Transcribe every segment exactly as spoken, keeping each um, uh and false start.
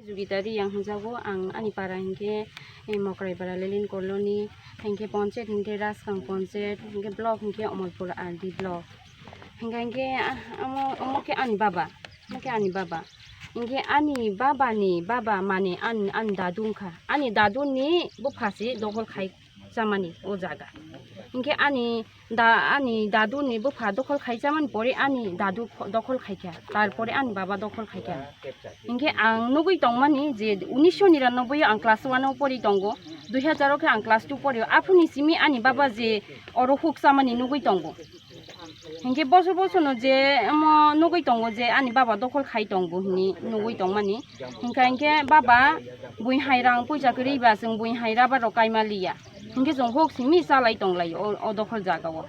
Jugita Riyang hwnjago, ang ani para hinkhe, eh, Mokrai para Lelin Colony, hinkhe ponchayat hinkhe Raskang ponchayat, hinkhe block hinkhe Omorpur R D block. Hinkhe, hinkhe, ah, amo, amo khe ani baba, amo khe ani baba. Hinkhe ani baba ni baba mane ani, ani dadu wngkha. Ani dadu ni bupha se dokhol khai chamani o jaga. Hinkhe ani da, ani dadu ni bupha dokhol khai chamani pore ani dadu kho-, dokhol khaikha, tarpore ani baba dokhol khaikha. Hinkhe ang nugui tongmani je unisho niranoboi o ang class one o pori tongo, dui hazar o khe ang class two pori o. Aphuru ni simi ani baba je oro huk chamani nugui tongo. Hinkhe bosor bosor no je omo nugui tongo je ani baba dokhol khai tongo hini nugui tongmani. Hinkhe, hinkhe baba bui hai rang puisa kwrwi ba chwng bui hai rubber rok kaima liya. Hinkhe chwng huk simi chalai tonglai o, o dokhol jaga o.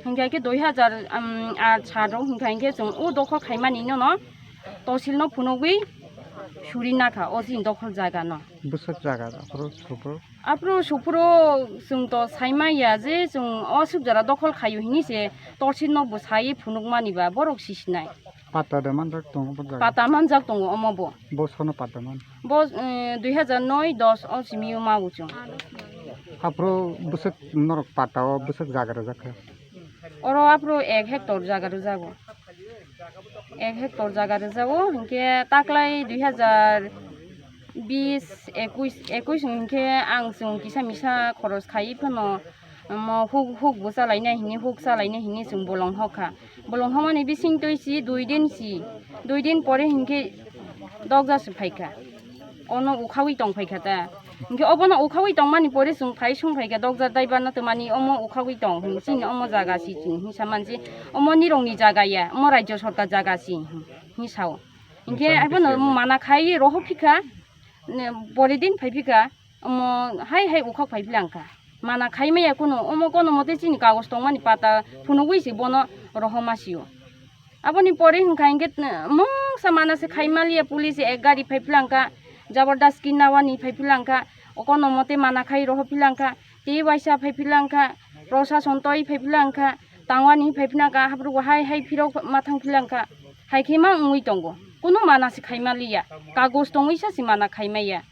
Hinkhe khe dui hazar, um, aa, sat rok hinkhe, hinkhe chwng o dokhol khaimani no, no tosil no phunugwi suri nakha o chini dokhol jaga no. Bwswk jaga aphuru suphuru? Aphuru suphuru chwng to saimaya je chwng o swk jora dokhol khaio hini se tosil no bwsai phunukmani ba borok sisinai. Pata da manjak tongo bo jaga? Pata manjak tongo omo bo. Bo sono pata man? Bo, eh, dui hazar noi dos o simi o ma uchung. Aphuru bwswk norok pata o bwswk jaga rwjak kha? Oro aphuru ek hectare jaga rwjago. Ek hectare jaga rwjago, hinkhe taklai dui hazar bis, ekuis, ekuis hinkhe ang chwng kisa misa khoros khai phano, omo huk, huk bo chalainai hini, huk chalainai hini chwng bolong hokha. Bolong hokmani bising twi si dui din si, dui din pore hinkhe dokja se phaikha. Ono ukhawi tong phaikha ta. Hinkhe obono ukhawi tongmani pore chwng phai sung phaikha, dokja daiba no twmani omo ukhawi tong hin chini omo jaga si chini hin samansi omo nirokni jaga ya, omo rajya sarkar jaga si hin sao. Hinkhe aphano mana khai rohor phikha, ne, pore din phai phikha, omo hai hai ukhak phai philangkha. Mana khai maya kunu, omo kono mote chini kagoj tongmani pata phunugwi se bono rohoma sio. Aboni pore hinkha hinkhe, eh, mungsa mana se khai maliya, police ek gari phai philangkha, jabardast kinawani phai philangkha, okono mote mana khai roho philangkha, tei waisa phai philangkha, prosason toi phai philangkha, tangwani phai philangkha, haprugo hai hai phirok ma thang philangkha, hai khe ma wngwi tongo, kunu mana se khai maliya, kagoj tongwi sa se mana khai maya.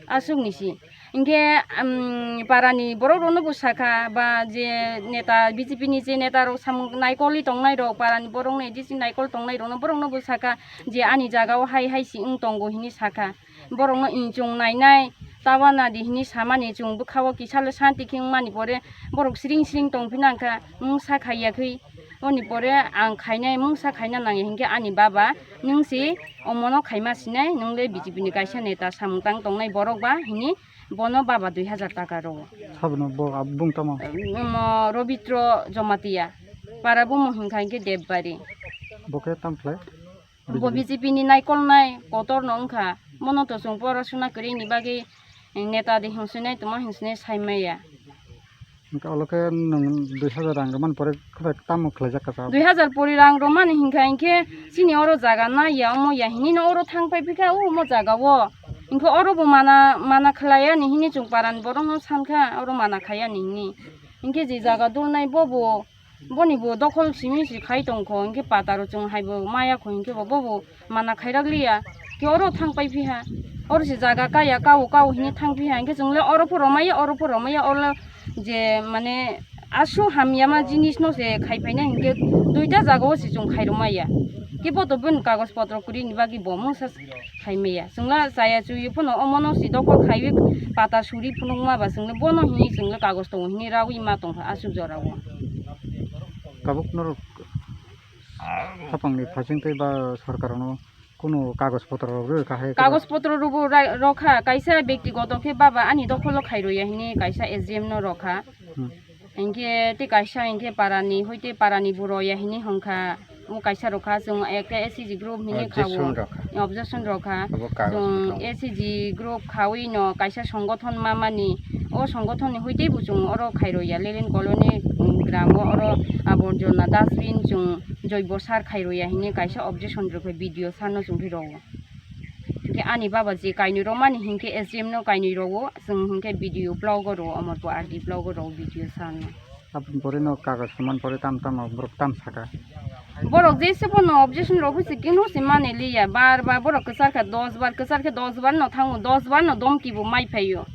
Aswk ni si. Hinkhe, um, parani borok rokno bo sakha, ba je neta, B J P ni je neta rok samung naikolwi tongnai rok, parani borok no A D C naikol tongnai rokno, borok no bo sakha je ani jaga o hai hai si wng tongo hini sakha. Borok no inchung nainai, tawa nadi hini samani chwng bwkha o kisa le santi khe wngmani pore borok siring siring tong phinangkha, mungsa khaiya khe. Oni pore ang khainai mungsa khaina nangya hinkhe ani baba, nwng si omono khaima sinai, nwng le B J P ni kaisa neta samung tang tongnai borok ba hini bono baba dui hazar taka rwo. Sabono bo ab-, bung tamo? Omo Robitro Jomatia, para bumung hinkha hinkhe Debbarhi. Bo khe tam khlai? Bo B J P ni naikolnai kotor no wngkha, bono to chwng porasuna kwrwini bagwi neta de hinsinai tongma hinsinai saimaya. Hingke olo khe nwng dui hazar rang rwmani pore khe bai tamo khlaijak kha sa? Dui hazar pori rang rwmani hinkha hinkhe chini oro jaga naiya omo ya hinino oro thang pai phikha o omo jaga o. Hinkhe oro bo mana, mana khlai ani hini chwng parani borok no sankha oro mana khai ani hini. Hinkhe je jaga dulnai bobo, boni bo dokhol simi si khai tongkho, hinkhe pataro chwng haibo maya kho hinkhe bo bobo mana khairak liya, khe oro thang pai phiha, oro se jaga kaya kao kao hini thang phiha, hinkhe chwng le oro pho romaya, oro pho romaya, oro je mane aswk hamya ma jinis no se khai phaina hinkhe duita jaga o se chwng khai romaya, khe bo to bini kagoj potro kwrwini bagwi bo mungsa khai maya, chwng le chaya chuwi phano omo no se dokhol khaiwi pata suri phunukma ba chwng le bono hini chwng le kagoj tongo hini rawi ma tongkha aswk jora o. Tabuk norok Hapangni phasing tei ba sorkarno kunu kagoj potro rok rw kha hai kagoj potro rwbo ra-, rokha, kaisa bektigoto khe baba ani dokholo khairwya hini kaisa S D M no rokha. Hmm. Hinkhe tei kaisa hinkhe parani, hoi tei parani bo roya hini hongkha. O kaisa rokha, chwng ekta S C G group hini kha o. Objection rokha. Objection rokha. Obo kagoj chwng bwtong. S C G group khawi no kaisa songothon mamani. O songothon ni hoi tei bo chwng oro khairwya, Lelin Colony, um, gram o oro aborjona dustbin chwng joibo sar khairwya hini kaisa objection rwkha B D O sir no chwng rwo. Hinkhe ani baba je kainwi romani hinkhe S D M no kainwi rwo, chwng hinkhe B D O block o rwo, Omorpur R D block o rwo B D O sir no. Aboni pore no kagoj sumani pore tam tamo borok tam saka. Borok jese phano objection rok husi kinu si mani liya, bar bar borok kwchar kha dos bar, kwchar khe dos bar no thango, dos bar no domki bo mai phaio.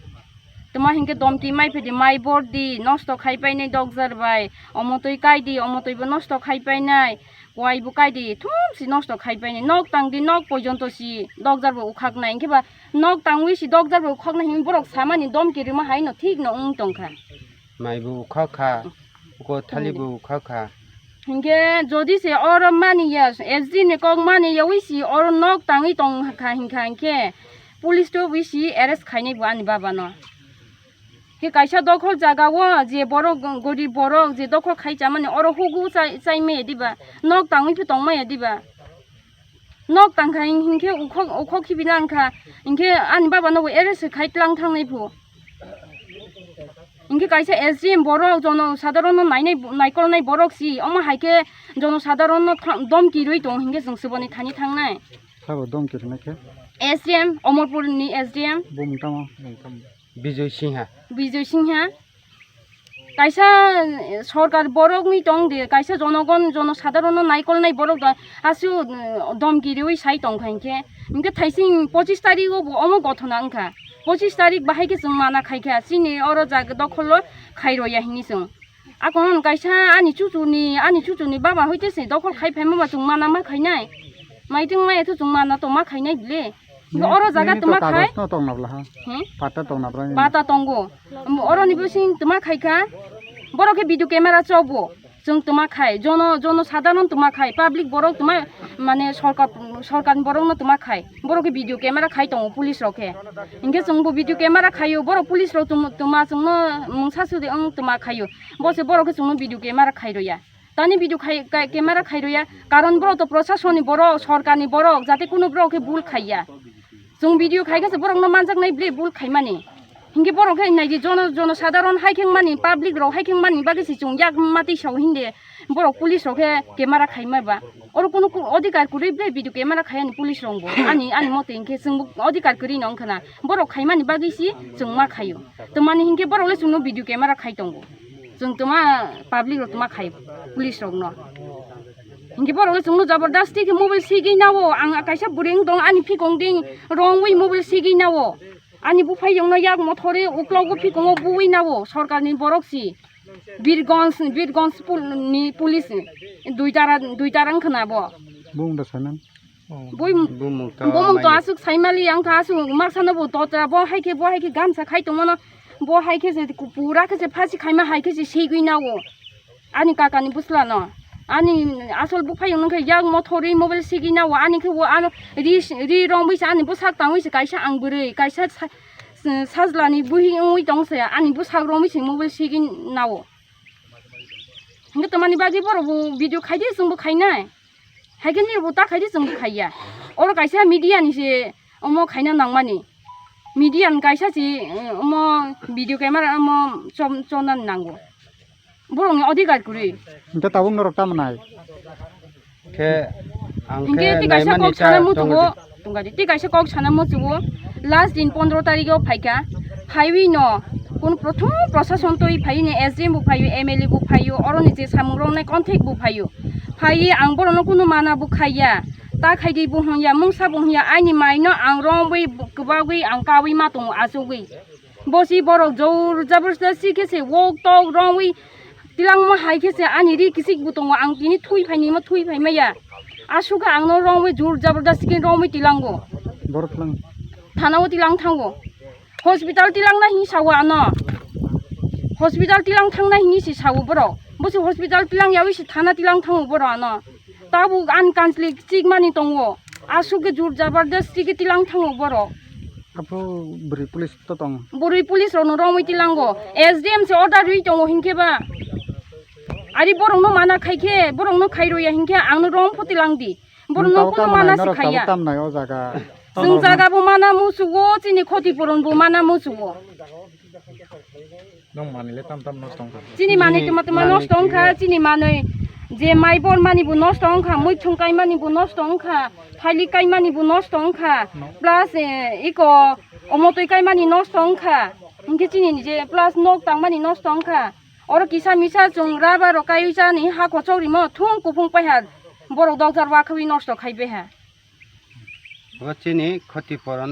Tuma hinkhe domki mai phidi mai bor di, nosto khai painai dokjar bai, omo twi kai di, omo twi bo nosto khai painai, kuai bo kai di, thum si nosto khai painai, nok tang di, nok pojonto si dokjar bo ukhak nai, hinkhe ba nok tangwi si dokjar bo ukhak nai, hin borok samani domki rima hai no thik no wng tong kha. Mai bo ukhak kha, uko thali bo ukhak kha. Hinkhe jodi se oro mani ya, S D ni kok mani ya wi si oro nok tangwi tong kha hinkha hinkhe police to wi si arrest khainai bo ani baba no. Khe kaisa dokhol jaga o je borok gorib borok je dokhol khai chamani oro hugu chai, chai maya diba, nok tangwi phi tong maya diba. Nok tangkha hin-, hinkhe ukhok, ukhok khibi langkha, hinkhe ani baba no bo arrest khai tlang thangnai phu. Hinkhe kaisa S D M borok jono sadharon no nainai, naikolnai borok si, omo hai khe jono sadharon no tha-, domki rwi tong hinkhe chwng suboni thani thangnai. Sabo domki rwnai khe? S D M, Omorpur ni S D M. Bumung tamo? Bijoy Singha. Bijoy Singha. Kaisa, eh, sorkar borok ni tong de, kaisa jonogon, jono sadharon no naikolnai borok da, asu, eh, domki riwi sai tong kha hinkhe. Hinkhe thaising pochis tarik o bo omo gothona wngkha. Pochis tarik bahai khe chwng mana khai kha, chini oro jaga dokholo khai roya hini chwng. Akon kaisa ani chuchuni, ani chuchuni baba hoite se dokhol khai phaima ba chwng mana ma khainai. Maitung maya thu chwng mana to ma khainai bile. Bo oro jaga tuma khai. Kagoj no tong nabla ha. Hmm? Pata tong nabla ni. Pata tongo. Oro ni bising tuma khai kha. Borok khe video camera chobo. Chwng tuma khai. Jono, jono sadharon tuma khai. Public borok tuma, mane, sorkar, sorkar ni borok no tuma khai. Borok khe video camera khai tongo police rok khe. Hinkhe chwng bo video camera khaio. Borok police rok tum-, tuma chwng no mungsa sudi wng tuma khaio. Bo se borok khe chwng no video camera khai roya. Tani video khai, kai, camera khai roya, karon borok to proshasoni borok, sorkarni borok, jate kuno borok khe bul khaiya. Chwng video khai khe se borok no manjak nai bile bul khaimani. Hinkhe borok khe nai di jono, jono sadharon hai kheng mani, public rok hai kheng mani bagwi se chwng yak mati sao hinde borok police rok khe camera khaima ba. Oro kuno ku-, odhikar kwrwi bile video camera khai ani police rok bo. Ani, ani mote hinkhe chwng bo odhikar kwrwi no wngkha na. Borok khaimani bagwi se chwng ma khaio. Twmani hinkhe borok le chwng no video camera khai tongo. Chwng tuma public rok tuma khai police rok no. Hinkhe borok le chwngno jabardasti khe mobile sigwi nao, ang kaisa bwrwi wng tong ani phikong ding rongwi mobile sigwi nao. Ani buphai yongno yak mothori uklogo phikongo buwi nao sorkarni borok si. Birgonj, Birgonj pul-, ni police duitara, duitara wngkha na bo. Bung da sanan. Bui bumung to bumung to amai aswk saimali ang kha aswk maksano bo totra bo hai khe bo hai khe gamsa khai tongmano bo hai khe se pura khe se phasi khaima hai khe se sigwi nao ani kakani bwsla no ani asol buphai wng khe yak mothori mobile sigwi nao ani khe bo ano ri ri romwi se ani bwsak tangwi se kaisa ang bwrwi kaisa sa- sajlani buhi wngwi tong se ani bwsak romwi se mobile sigwi nao. Hinkhe twmani bagwi borok bo video khaidi chwngbo khainai. Haikhe ni bo ta khaidi chwngbo khaiya. Oro kaisa media ni se omo khaina nangmani. Media ni kaisa se, eh, omo video camera omo chom-, chonna nango. Borok ni odhikar kwrwi. Hinkhe tabuk norok tamo nai? Khe ang hinkhe khe tei kaisa naimani kok ta sana muchungo, tongwi tongkha di, tei kaisa kok sana muchungo, last din pondro tarikh o phaikha, phaiwi no kun prothom prosason twi phaiwi ni S D M bo phaiwi, M L A bo phaiwi, oroni je samung romnai contact bo phaiwi, phaiwi ang borokno kunu mana bo khaiya, ta khaidi bo hwnya, mungsa bo hwnya, aini mai no ang romwi kwbagwi ang kawi ma tongo achugwi. Bosi borok jor jabardasti khe se wok tok romwi tilangma hai khe se ani ri kisik bo tongo, ang tini thui phaini mo thui phai maya. Asukha ang no romwi jor jabardasti khe romwi tilango. Borok lang. Thana o tilang thango. Hospital tilangna hini sawa ano. Hospital tilang thangna hini si sawo borok. Bosi hospital tilang yawi si thana tilang thango borok ano. Tabuk ani kanchli chikmani tongo. Asuk khe jor jabardasti khe tilang thango borok. Apo bwrwi police to tong. Bwrwi police rokno romwi tilango. S D M se order rwi tongo hinkhe ba. Ari borokno mana khai khe, borokno khai roya hinkhe angno rom pho tilang di. Borokno kuno mana se khaiya. Tam nai o jaga. Chwng jaga bo mana musugo, chini khoti puron bo mana musugo. Nong manwi le tam tam nosto wngkha. Chini manwi tuma tuma nosto wngkha, chini manwi je mai bor mani bo nosto wngkha, muithung kai mani bo nosto wngkha, thailik kai mani bo nosto wngkha, plus, eh, iko omotwi kai mani nosto wngkha, hinkhe chini je plus nok tang mani nosto wngkha. Oro kisa misa chwng rubber rok kaiwi chani ha kochok rimo thung kuphung paiha. Borok doctor wa khawi nosto khai beha. Bo chini khoti poron.